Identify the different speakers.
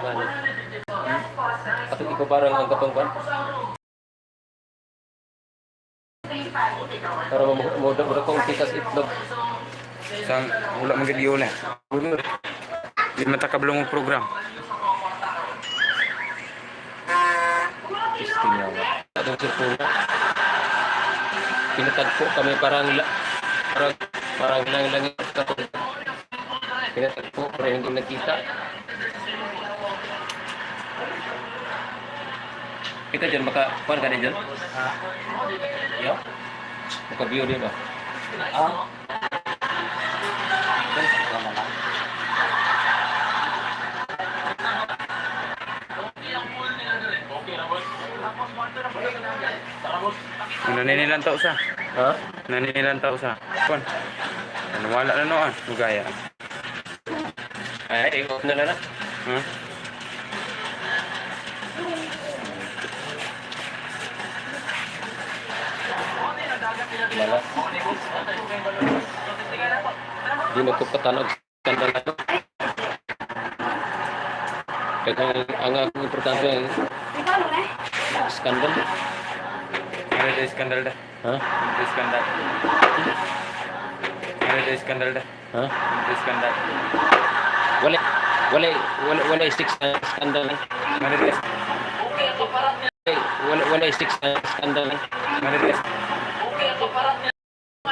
Speaker 1: Ano? Atong ipabarang ang katong kwan. Para mo kong tikas itlog.
Speaker 2: Sa wala man gid giuli. Di man ta kablong og program.
Speaker 1: Testing nga nga. Atong sirpuna. Pinatagpo kami parang parang parang lang lang katong pinatagpo pero hindi nagkita. Ikaw dyan, maka, kuhan ka din dyan?
Speaker 3: Ha? Yo?
Speaker 1: Maka-view din ba?
Speaker 3: Ah? Wala lang.
Speaker 2: Naninilan ta usa.
Speaker 1: Ha?
Speaker 2: Naninilan ta usa. Kon. Ano wala na noon, bugaya.
Speaker 1: Ay, i-off na lang na.
Speaker 2: Ha?
Speaker 1: Wala. Di na ko patanog skandal na. Kaya ang akong importante ang skandal.
Speaker 2: Ano da skandal da?
Speaker 1: Ha?
Speaker 2: Ano skandal? Ano da skandal da?
Speaker 1: Ha?
Speaker 2: Ano skandal?
Speaker 1: Wala wala wala wala six skandal.
Speaker 2: Ano da
Speaker 1: Wala wala six skandal.
Speaker 2: Ano da